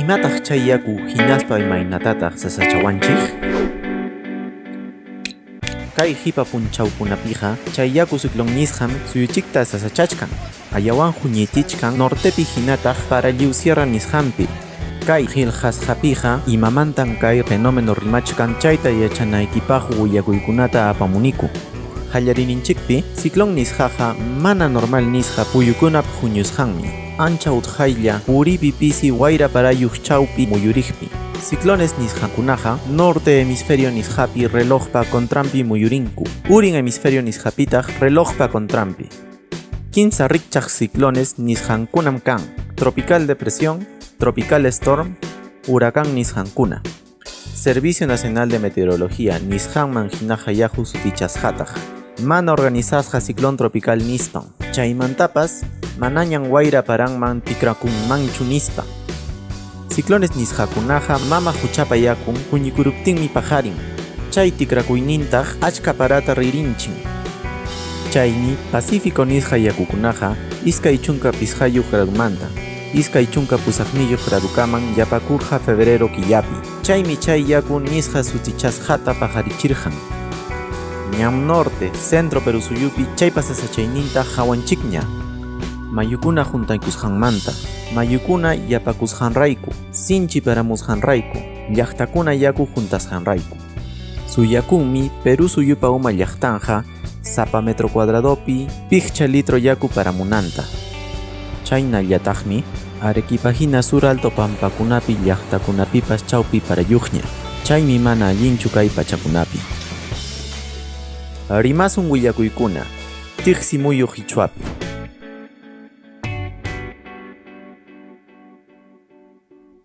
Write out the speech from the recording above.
Imataq chay yaku hinaspa imaynatataq sasachawanchik? Kay qipa punchawkunapiqa chay yaku ciclón nisqam suyuchikta sasachachkan, ayawan huñitichkan nortepi hinataq para lliw sierra nisqanpi. Kay qillqasqapiqa imamantam kay fenómeno rimachkan chayta yachanaykipaq willakuykunata apamuniku. Qallariyninchikpi, ciclón nisqaqa mana normal nisqa puyukunap huñusqanmi, ancha utqhaylla puripi pisi wayra parayuq chawpi muyuriqpi. Ciclones nisqakunaqa norte hemisferio nisqapi relojpa contranpi muyurinku, urin hemisferio nisqapitaq relojpa contranpi. Kimsa rikchaq ciclones nisqankunam kan, tropical depresión, tropical storm, huracán nisqankuna. Servicio Nacional de Meteorología nisqanman hinaqa yaku sutichasqataq, mana organizasqa ciclón tropical nispan. Chaymantapas manañan wayra paranman tikrakunmanchu nispa. Ciclones nisqakunaqa mama quchapa yakun huñikuruptinmi paqarin, chay tikrakuynintaq achka parata ririnchin. Chaymi Pacífico nisqa yakukunaqa 25 gradomanta 28 gradokaman yapakurqa febrero killapi. Chaymi chay yaku nisqa sutichasqata paqarichirqan. Ñam norte, centro Perú suyupi chaypa sasachayninta qawanchikña. Mayukuna huntaykusqanmanta, mayukuna yapakusqanrayku, sinchi paramusqanrayku, llaqtakuna yaku huntasqanrayku. Suyakunmi Perú suyupa uma llaqtanqa sapa metro cuadradopi pichqa litro yaku paramunanta. Chaynallataqmi Arequipa hina sur alto pampakunapi llaqtakunapipas chawpi parayuqña. Chaymi mana allinchu kay pachakunapi. Rimasun willakuykuna tiqsi muyu qichwapi.